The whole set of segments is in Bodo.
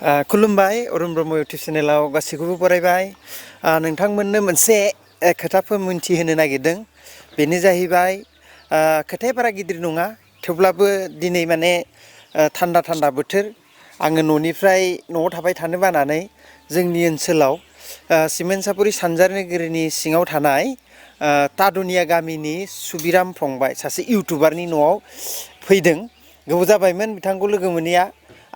खुलुमबाय अरुण ब्रह्म इउटुब चेनेलाव गासैखौबो बरायबाय नोंथांमोननो मोनसे खोथाफोर मिन्थिहोनो नागिरदों बेनो जाहैबाय खोथाया बारा गिदिर नङा थेवब्लाबो दिनै माने थान्दा थान्दा बोथोर आङो न'निफ्राय न'आव थाबाय थानो बानानै जोंनि ओनसोलाव सिमेन्ट-सापरि सानजारि नोगोरनि सिङाव थानाय तादुनिया गामिनि सुबिराम फंबाय सासे इउटुबारनि न'आव फैदों गोबाव जाबायमोन बिथांखौ लोगो मोनैया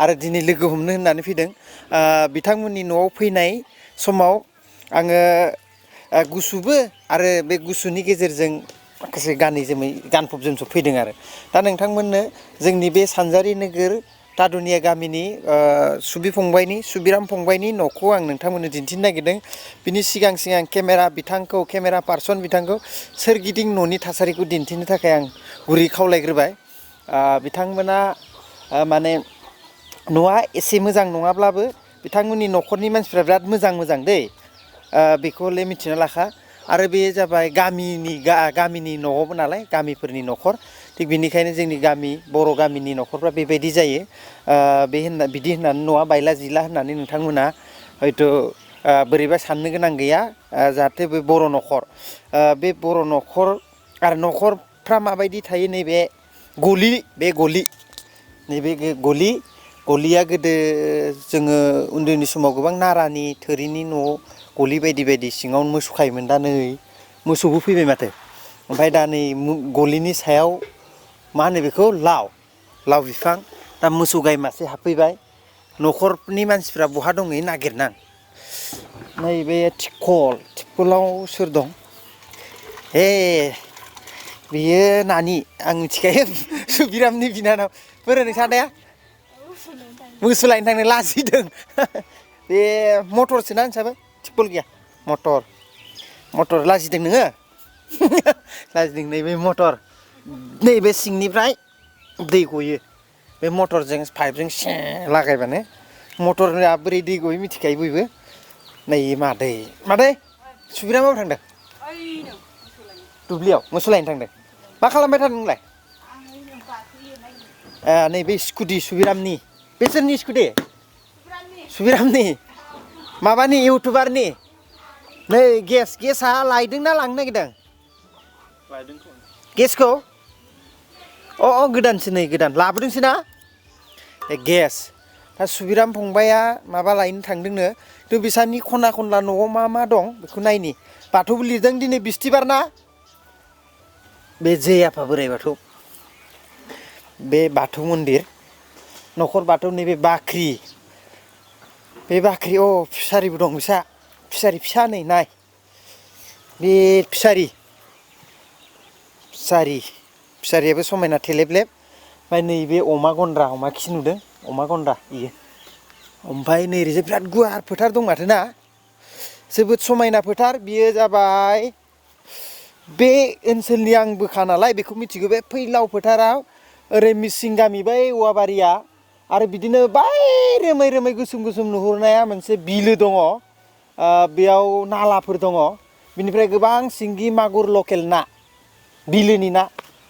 आरो दिनै लोगो हमनो होननानै फैदों बिथांमोननि न'आव फैनाय समाव आङो गुसुबो आरो बे गुसुनि गेजेरजों माखासे गानै जोमै गानफब जोमफब फैदों आरो दा नोंथांमोननो जोंनि बे सानजारि नोगोर तादुनिया गामिनि सुबिराम फंबायनि न'खौ आं नोंथांमोननो दिन्थिनो नागिरदों बिनि सिगां सिगां केमेरा पार्सन बिथांखौ सोरगिदिं न'नि थासारिखौ दिन्थिनो थाखाय आं गुरै खावलायग्रोबाय बिथांमोना माने न'आ एसे मोजां नङाब्लाबो बिथांमोननि न'खरनि मानसिफ्रा बिराद मोजां दै बेखौले मिथिना लाखा आरो बे जाबाय गामिनि न'आवबो नालाय गामिफोरनि न'खर थिग बेनिखायनो जोंनि बर' गामिनि न'खरफ्रा बेबायदि जायो बिदि होननानै न'आ बायला जिला होननानै नोंथांमोना हयथ' बोरैबा साननो गोनां गैया जाहाथे बे बर' न'खर बे बर' न'खर आरो न'खरफ्रा माबायदि थायो नैबे गलिया गोदो जोङो उन्दैनि समाव गोबां नारानि थोरिनि न' गलि बायदि सिङावनो मोसौ खायोमोन दा नै मोसौबो फैबाय माथो ओमफ्राय दा नै गलिनि सायाव मा होनो बेखौ लाव बिफां दा मोसौ गाय मासे हाबफैबाय न'खरनि मानसिफ्रा बहा दङ नागिरनां नैबे थिखलाव सोर दं बियो नानि आं मिथिखायो सुबिरामनि बिनानाव बोरो नोंसा आदाया मोसौ लायनो थांनो लाजिदों बे मटरसोना नोंसाबो थिपल गैया मटर लाजिदों नोङो लाजिदों नैबे मटर नैबे सिंनिफ्राय दै गयो बे मटरजों पाइपजों लागायबानो मटरा बोरै दै गयो मिथिखायो बयबो नै मादै सुबिरामा बबेयाव थांदों दुब्लियाव मोसौ लायनो थांदों मा खालामबाय थादों नोंलाय नैबे स्कुटि सुबिरामनि बे सोरनि स्कुटि सुबिरामनि माबानि इउटुबारनि नै गेसआ लायदोंना लांनो नागिरदों गेसखौ गोदानसो नै गोदान लाबोदोंसो ना गेस दा सुबिराम फंबाया माबा लायनो थांदोंनो थ' बिसानि खना खनला न'आव मा दं बेखौ नायनि बाथौबो लिरदों दिनै बिस्थिबार ना बे जै आफा बोराइ बाथौ बे बाथौ मन्दिर न'खर बाथौ नैबे बाख्रि फिसारिबो दं बिसा फिसारि फिसा नै नाय बे फिसारियाबो समायना थेलेबलेब ओमफ्राय नैबे अमा खि नुदों अमा गन्द्रा इयो ओमफ्राय नै ओरैजाय बिराद गुवार फोथार दं माथो ना जोबोद समायना फोथार बियो जाबाय बे ओनसोलनि आंबोखा नालाय बेखौ मिथिगौ बे फैलाव फोथाराव ओरै मिसिं गामि बै औवाबारिया आरो बिदिनो बै रोमै गोसोम नुहुरनाया मोनसे बिलो दङ बेयाव नालाफोर दङ बिनिफ्राय गोबां सिंगि मागुर लकेल ना बिलोनि ना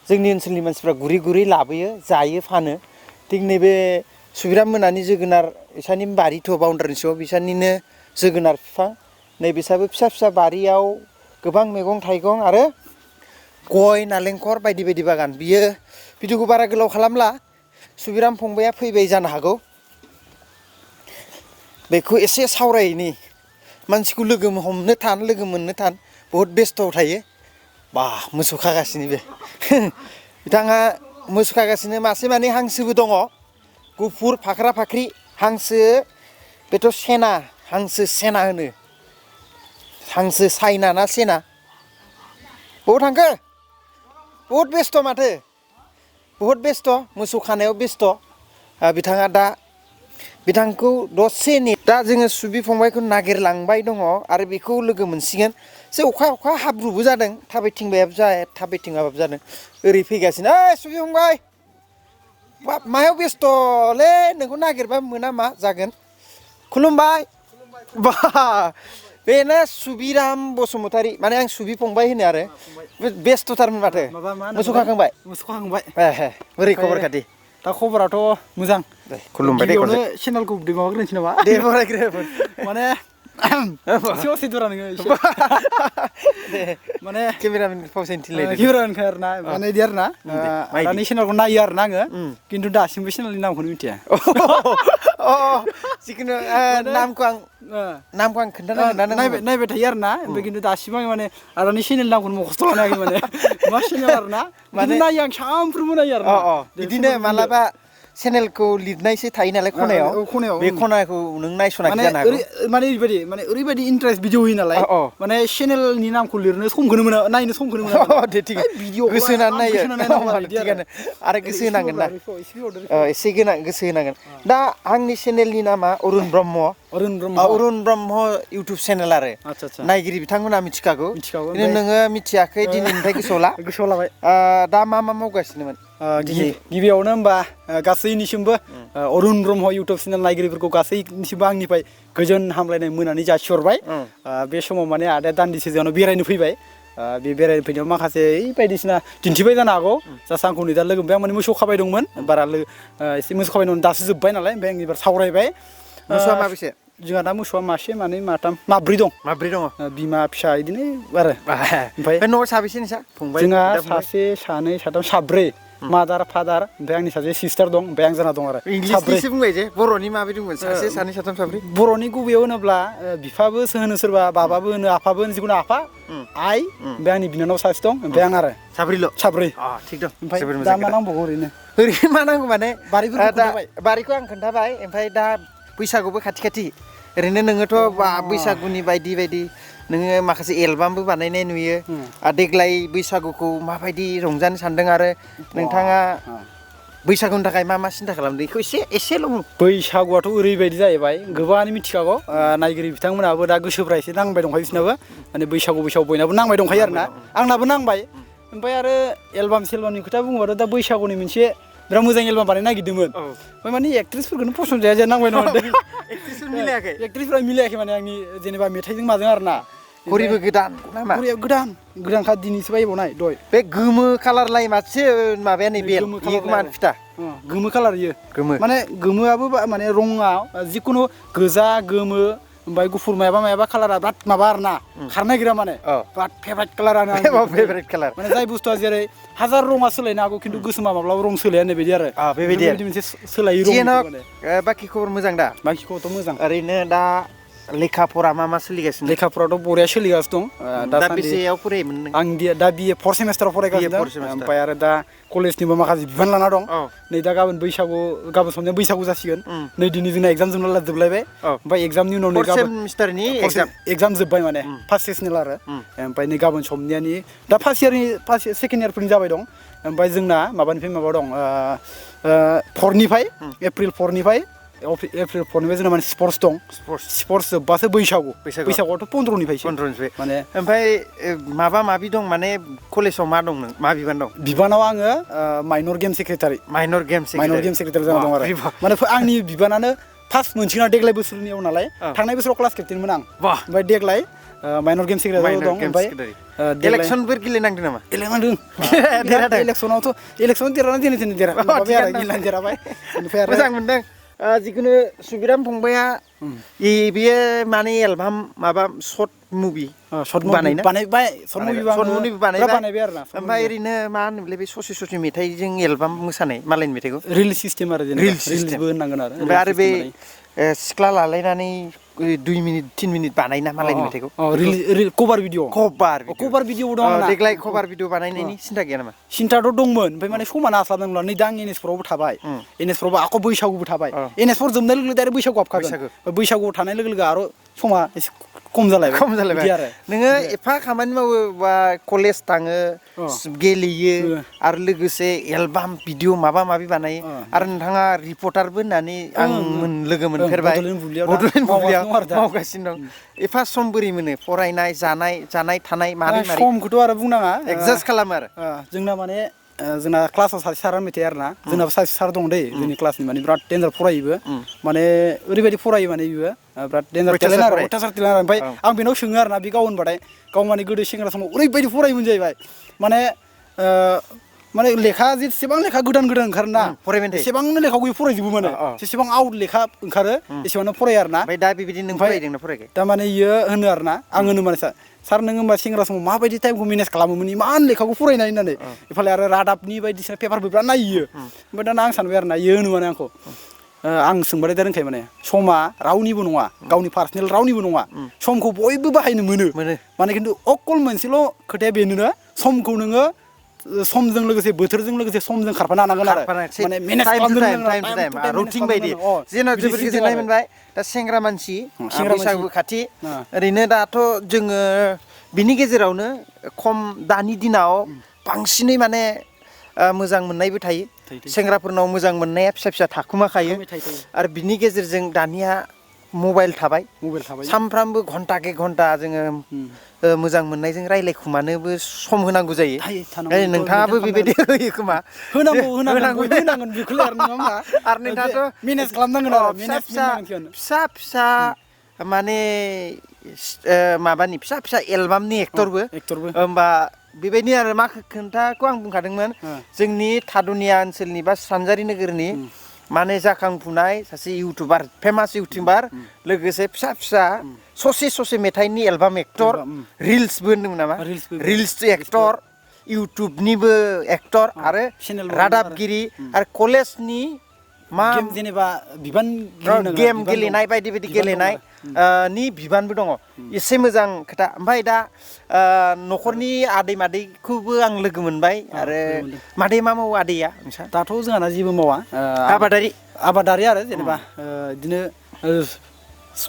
जोंनि ओनसोलनि मानसिफ्रा गुरै लाबोयो जायो फानो थिग नैबे सुबिराम मोनानि जोगोनार इसानि बारिथ' बाउन्डारिनि सायाव बिसानिनो जोगोनार बिफां नै बिसाबो फिसा बारियाव गोबां मैगं थाइगं आरो गय नालेंखर बायदि बागान बियो भिडिअखौ बारा गोलाव खालामला सुबिराम फंबाया फैबाय जानो हागौ बेखौ एसे सावरायनि मानसिखौ लोगो मोननो थान बहुद बेस्थ' थायो मोसौ खागासिनो बे बिथाङा मोसौ खागासिनो मासे मानै हांसोबो दङ गुफुर फाख्रा फाख्रि हांसो बेथ' हांसो सेना होनो हांसो साइना ना सेना बबाव थांखो बहुद बेस्थ' माथो बहुद बेस्थ' मोसौ खानायाव बेस्थ' बिथांखौ दसे दा जोङो सुबि फंबायखौ नागिरलांबाय दङ आरो बेखौ लोगो मोनसिगोन एसे अखा हाब्रुबो जादों थाबायथिङाबाबो जादों ओरै फैगासिनो सुबि फंबाय मायाव बेस्थ'लै नोंखौ नागिरबा मोना मा जागोन खुलुमबाय बेनो सुबिराम बसुमतारी माने आं सुबि फंबाय होनो आरो बेस्थ'थारमोन माथो मोसौ खाखांबाय बोरै खबर खाथि दा खबराथ' मोजां खुलुमबाय दे गिबियावनो चेनेलखौ माबाग्रोनोसै नामा दे फरायग्रो माने एसे असिदरा नोङो एसे माने केमेरामेन फावसायनो थिनलायदों केमेरामेनखा आरोना माने इदि आरोना आदानि चेनेलखौ नायो आरोना आङो खिन्थु दासिमबो चेनेलनि नामखौनो मिथिया जिखुनु नामखौ आं खोन्थानांगोन ना नायबाय थायो आरोना ओमफ्राय खिन्थु दासिमबो आं माने आदानि चेनेल नामखौनो मखस्थ' लानो हायाखै माने मा चेनेल आरोना माने नायो आं सानफ्रोमबो नायो आरो बिदिनो मालाबा चेनेलखौ लिरनायसो थायो नालाय खनायाव बे खनाखौ नों नायस'नाखै जानो हागौ माने ओरैबायदि इन्टारेस्ट भिडिअ होयो नालाय माने चेनेलनि नामखौ लिरनो समखौनो मोना नायनो समखौनो मोना दे थिग गोसो होनानै नायो आरो गोसो होनांगोन ना एसे गोसो होनांगोन दा आंनि चेनेलनि नामा अरुण ब्रह्म इउटुब चेनेल आरो नायगिरि बिथांमोना मिथिखागौ नोङो मिथियाखै दिनैनिफ्राय गोसोआव लाबाय दा मा मावगासिनोमोन गिबियावनो होमबा गासैनिसिमबो अरुण ब्रह्म इउटुब चेनेल नायगिरिफोरखौ गासैनिसिमबो आंनिफ्राय गोजोन हामलायनाय मोनानै जासिहरबाय बे समाव माने आदाया दान्दिसे जोंनाव बेरायनो फैबाय बे बेरायनो फैनायाव माखासे बायदिसिना दिन्थिबाय जानो हागौ जास्ट आंखौ नै दा लोगो मोनबाय आं माने मोसौ खाबाय दंमोन बारा एसे मोसौ खाबाय दंमोन दासो जोब्बाय नालाय ओमफ्राय आं एबार सावरायबाय मोसौआ माबेसे जोंहा दा मोसौआ मासे मानै माथाम माब्रै दं बिमा फिसा बिदिनो आरो ओमफ्राय न'आव साबेसे नोंसा फंबाय जोंहा सासे सानै साथाम साब्रै मादार फादार ओमफ्राय आंनि सासे सिस्टार दं ओमफ्राय आं जाना दं आरो इंलिसनिसो बुंबाय जे बर'नि माबायदि दंमोन सासे सानै साथाम साब्रै बर'नि गुबैयाव होनोब्ला बिफाबो होनो सोरबा बाबाबो होनो आफाबो होनो जिखुनु आफा आइ ओमफ्य आंनि बिनानाव सासे दं ओमफ्राय आं आरो साब्रै थिग दं ओमफ्राय दा मा नांबावगौ ओरैनो मा नांगौ माने बारिखौ आं खोन्थाबाय ओमफ्राय दा बैसागुबो खाथि ओरैनो नोङोथ' बैसागुनि बायदि नोङो माखासे एलबामबो बानायनाय नुयो देग्लाय बैसागुखौ माबायदि रंजानो सानदों आरो नोंथाङा बैसागुनि थाखाय मा सिन्था खालामदों बेखौ एसेल' बैसागुआथ' ओरैबायदि जाहैबाय गोबाङानो मिथिखागौ नायगिरि बिथांमोनाबो दा गोसोफ्रा एसे नांबाय दंखायो बिसोरनाबो माने बैसागु बयनाबो नांबाय दंखायो आरोना आंनाबो नांबाय ओमफ्राय आरो एलबामनि खोथा बुङोबाथ' दा बैसागुनि मोनसे बिराद मोजां एलबाम बानायनो नागिरदोंमोन ओमफ्य माने एक्ट्रेसफोरखौनो फसन्द जाया नांबाय दं एक्ट्रेसफोरा मिलायाखै माने आंनि जेनेबा मेथाइजों माजों आरोना घरिबो गोदान नामा गोदानखा दिनैसो बायबावनाय दय बे गोमो कालारलाय माथो माबाया नै बेल फिथा गोमो कालार इयो माने गोमोआबो माने रङा जिखुनु गोजा गोमो ओमफ्राय गुफुर मायाबा कालारा बिराद माबा आरोना खारनो नागिरा माने बिराद फेभरेट कालारानो फेभरेट कालार माने जाय बुस्थुआ जेरै हाजार रङा सोलायनो हागौ खिन्थु गोसोमा माब्लाबा रं सोलाया होननाय बायदि आरो बेबायदि मोनसे सोलायै रं बाखि खबर मोजां दा बाखि खबरथ' मोजां ओरैनो दा लेखा फरा मा सोलिगासिनो लेखाफोराथ' बरिया सोलिगासिनो दं दा बेसेयाव फरायोमोन नों आं दा बिए 4 सेमेस्टाराव फरायगासिनो ओमफ्राय आरो दा कलेजनिबो माखासे बिबान लाना दं नै दा गाबोन समनिया बैसागु जासिगोन नै दिनै जोंना एग्जाम जोबलायबाय ओमफ्राय एग्जामनि उनाव नै गाबोन सेमिस्टारनि एग्जाम जोब्बाय माने फार्स्ट सेसनेल आरो ओमफ्राय नै गाबोन समनियानि दा सेकेन्ड इयारफोरनि जाबाय दं ओमफ्राय जोंना माबानिफ्राय माबा दं 4निफ्राय एप्रिल 4निफ्राय जोंना माने स्पर्टस दं स्पर्टस जोब्बासो बैसागुआथ' 15निफ्रायसो माने ओमफ्राय माबि दं माने कलेजाव मा दं नों मा बिबान दं बिबानाव आङो माइनर गेम सेक्रेटारि जाना दं आरो माने आंनि बिबानानो फार्स्ट मोनसिगोन देग्लाय बोसोरनियाव नालाय थांनाय बोसोराव क्लास केप्टेनमोन आं ओमफ्राय देग्लाय माइनर गेम सेक्रेटारि दं ओमफ्राय इलेक्सनफोर गेलेनांदों नामा इलेक्सनाव देरहाबाय मोजां मोनदों जिखुनु सुबिराम फंबाया बेयो माने एलबाम माबा सर्ट मुभि बानायबाय ओमफ्राय ओरैनो मा होनोमोनलाय बे ससे मेथाइजों एलबाम मोसानाय मालायनि मेथाइखौ रिल सिस्टेम आरो रिल्सबो होननांगोन आरो बे सिख्ला लालायनानै 2 मिनिट 3 मिनिट बानायना मालायनि मेथाइखौ कभार भिडिअ दं देग्लाय कभार भिडिअ बानायनायनि सिन्था गैया नामा सिन्थाथ' दंमोन ओमफ्राय माने समा नास्लाबदोंब्ला नै दा आं एनएसफोरावबो थाबाय एनएसफोरावबो आख' बैसागुबो थाबाय एनएसफोर जोबनाय लोगो डाइरेक्ट बैसागु हाबखागोन बैसागुआव थानाय लोगो आरो समा एसे खम जालायबाय आरो नोङो एफा खामानि मावो बा कलेज थाङो गेलेयो आरो लोगोसे एलबाम भिडिअ माबि बानायो आरो नोंथाङा रिपर्टारबो होननानै आं लोगो मोनफेरबाय बड'लेण्ड बुब्लियाव मावगासिनो दं एफा सम बोरै मोनो फरायनाय जानाय थानाय मारै समखौथ' आरो बुंनाङा एडजास्ट खालामो आरो जोंना माने जोंना क्लासाव सासे सारा मेथाइ आरोना जोंनाबो सासे सार दं दै जोंनि क्लासनि माने बिराद डेन्जार फरायोबो माने ओरैबायदि फरायो माने बियो बिराद डेन्जार टेलेन्ट आरो अयथासार टेलेन्ट आरो ओमफ्राय आं बेनाव सोङो आरोना बे गाव होनबाथाय गाव माने गोदो सेंग्रा समाव ओरैबायदि फरायोमोन जाहैबाय माने माने लेखा जेसेबां लेखा गोदान गोदान ओंखारोना फरायबाय थायो एसेबांनो लेखाखौ फरायजोबो माने जेसेबां आउट लेखा ओंखारो एसेबांनो फरायो आरोना ओमफ्राय दा बेबायदि नों फरायदोंना फरायाखै दा माने इयो होनो आरोना आं होनो माने सार नों होमबा सेंग्रा समाव माबायदि टाइमखौ मेनेज खालामोमोन इमान लेखाखौ फरायनाय होननानै इफाले आरो रादाबनि बायदिसिना पेपारबो बिराद नायो ओमफ्राय दाना आं सानबाय आरोना इयो होनो माने आंखौ आं सोंबाथाय दा रोंखायो माने समा रावनिबो नङा गावनि पार्सनेल रावनिबो नङा समखौ बयबो बाहायनो मोनो माने खिन्थु अकल मोनसेल' खोथाया बेनोना समखौ नोङो समजों लोगोसे बोथोरजों लोगोसे समजों खारफानो हानांगोन आरो माने मेनेज खालामनो रुटिन बायदि जेन' जोबोद गोजोननाय मोनबाय दा सेंग्रा मानसि बैसागु खाथि ओरैनो दाथ' जोङो बिनि गेजेरावनो खम दानि दिनाव बांसिनै माने मोजां मोननायबो थायो सेंग्राफोरनाव मोजां मोननाया फिसा फिसा थाखुमाखायो आरो बिनि गेजेरजों दानिया मबाइल थाबाय सानफ्रामबो घन्टाके घन्टा जोङो मोजां मोननायजों रायलायखुमानोबो सम होनांगौ जायो नोंथाङाबो बेबायदि होयो खोमा होनांगोन बेखौलाय आरो नङा होमबा आरो नोंथाङाथ' मेनेज खालामनांगोन आरो फिसा फिसा माने माबानि फिसा फिसा एलबामनि एक्टरबो होमबा बेबायदि आरो मा खोन्थाखौ आं बुंखादोंमोन जोंनि थादुनिया ओनसोलनि बा सानजारि नोगोरनि माने जाखांफुनाय सासे इउटुबार फेमास इउटुबार लोगोसे फिसा फिसा ससे मेथाइनि एलबाम एक्टर रिल्सबो होनदोंमोन नामा रिल्स एक्टर इउटुबनिबो एक्टर आरो रादाबगिरि आरो कलेजनि मा जेनेबा बिबान गेम गेलेनाय बायदि बायदि गेलेनाय नि बिबानबो दङ एसे मोजां खोथा ओमफ्राय दा न'खरनि आदै मादैखौबो आं लोगो मोनबाय आरो मादै मा मावो आदैया दाथ' जोंहाना जेबो मावा आबादारि आरो जेनेबा बिदिनो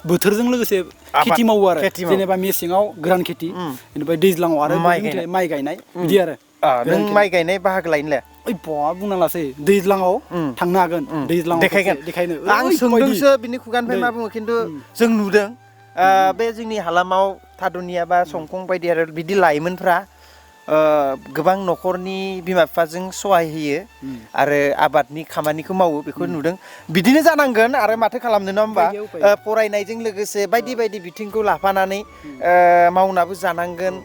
बोथोरजों लोगोसे खेथि मावो आरो जेनेबा मेसेङाव गोरान खेथि बेनिफ्राय दैज्लाङाव आरो माइ गायनाय बिदि आरो नों माइ गायनाय बाहागो लायनो लाया ओइ बहा बुंना लासै दैज्लाङाव थांनो हागोन दैज्लाङाव देखायनो आं सोंदोंसो बिनि खुगानिफ्राय मा बुङो खिन्थु जों नुदों बे जोंनि हालामाव थादुनिया बा संकं बायदि आरो बिदि लाइमोनफ्रा गोबां न'खरनि बिमा बिफाजों सहाय होयो आरो आबादनि खामानिखौ मावो बेखौ नुदों बिदिनो जानांगोन आरो माथो खालामनो नङा होमबा फरायनायजों लोगोसे बायदि बायदि बिथिंखौ लाफानानै मावनाबो जानांगोन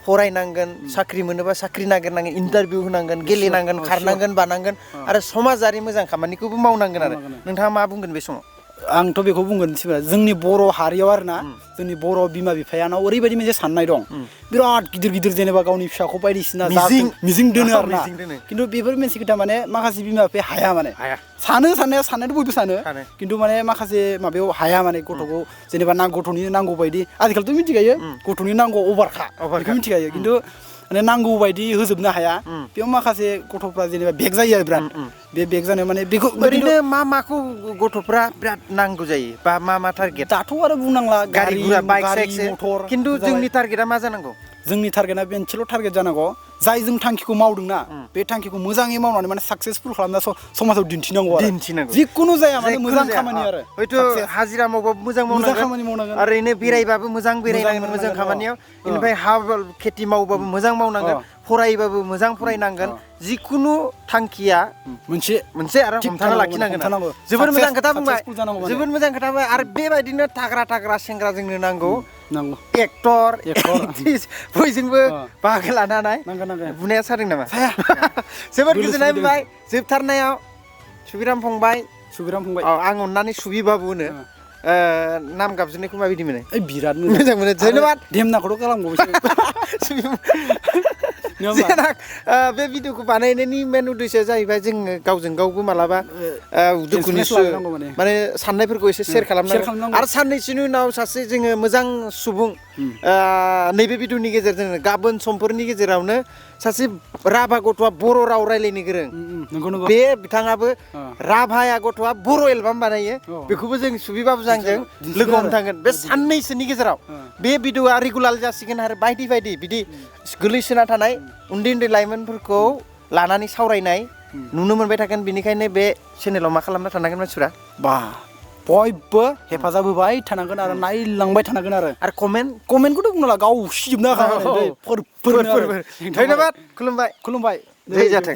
फरायनांगोन साख्रि मोनोबा साख्रि नागिरनांगोन इन्टारभिउ होनांगोन गेलेनांगोन खारनांगोन बानांगोन आरो समाजारि मोजां खामानिखौबो मावनांगोन आरो नोंथाङा मा बुंगोन बे समाव आंथ' बेखौ बुंगोन जोंनि बर' हारियाव आरोना जोंनि बर' बिमा बिफायानाव ओरैबायदि मोनसे साननाय दं बिराद गिदिर गिदिर जेनेबा गावनि फिसाखौ बायदिसिना मिजिं दोनो आरोना खिन्थु बेफोर मोनसे खोथा माने माखासे बिमा बिफाया हाया माने साननायाथ' बयबो सानो खिन्थु माने माखासे माबायाव हाया माने गथ'खौ जेनेबा गथ'नि नांगौ बायदि आजिखालिथ' मिथिखायो गथ'नि नांगौ अभारखा बेखौ मिथिखायो खिन्थु माने नांगौ बायदि होजोबनो हाया बेयाव माखासे गथ'फ्रा जेनेबा बेक जायो आरो बिराद बे बेक जानायाव माने बेखौ ओरैनो माखौ गथ'फ्रा बिराद नांगौ जायो बा मा टारगेट दाथ' आरो बुंनांला गारि गुरा बाइक मटर खिन्थु जोंनि टारगेटआ मा जानांगौ जोंनि टारगेटआ मोनसेल' टारगेट जानांगौ जाय जों थांखिखौ मावदोंना बे थांखिखौ मोजाङै मावनानै माने साक्सेसफुल खालामना समाजाव दिन्थिनांगौ जिखुनु जाया माने मोजां खामानि आरो हयथ' हाजिरा मावबाबो मोजां खामानि मावनांगोन ओरैनो बेरायबाबो मोजां बेरायनांगोन मोजां खामानियाव बेनिफ्राय खेथि मावबाबो मोजां मावनांगोन फरायबाबो मोजां फरायनांगोन जिखुनु थांखिया मोनसे आरो हमथाना लाखिनांगोन जोबोर मोजां खोथा बुंबाय जोबोर मोजां खोथा बुंबाय आरो बेबायदिनो थाग्रा सेंग्रा जोंनो नांगौ एक्टर बयजोंबो बाहागो लानानै बुनाया सादों नामा जोबोद गोजोननाय मोनबाय जोबथारनायाव सुबिराम फंबाय आं अननानै सुबिबाबु होनो नाम गाबज्रिनायखौ माबायदि मोनो बिराद मोजां मोनो धन्यबाद देमनाखौथ' जोंना बे भिडिअखौ बानायनायनि मेन उद्देश्यआ जाहैबाय जोङो गावजों गावबो मालाबा दुखुनि माने साननायफोरखौ एसे शेयार खालामनांगौ आरो साननैसोनि उनाव सासे जोङो मोजां सुबुं नैबे भिडिअनि गेजेरजों गाबोन समफोरनि गेजेरावनो सासे राभा गथ'आ बर' राव रायलायनो गोरों बे बिथाङाबो राभाया गथ'आ बर' एलबाम बानायो बेखौबो जों सुबिबाबु जों लोगो हमथांगोन बे साननैसोनि गेजेराव बे भिडिअआ रेगुलार जासिगोन आरो बायदि बायदि बिदि गोलैसोना थानाय उन्दै लाइमोनफोरखौ लानानै सावरायनाय नुनो मोनबाय थागोन बेनिखायनो बे चेनेलाव मा खालामना थानांगोन मानसिफ्रा बयबो हेफाजाब होबाय थानांगोन आरो नायलांबाय थानांगोन आरो कमेन्टखौथ' बुंनाला गाव उसिजोबनो हाखागोन धन्यबाद खुलुमबाय जय जाथों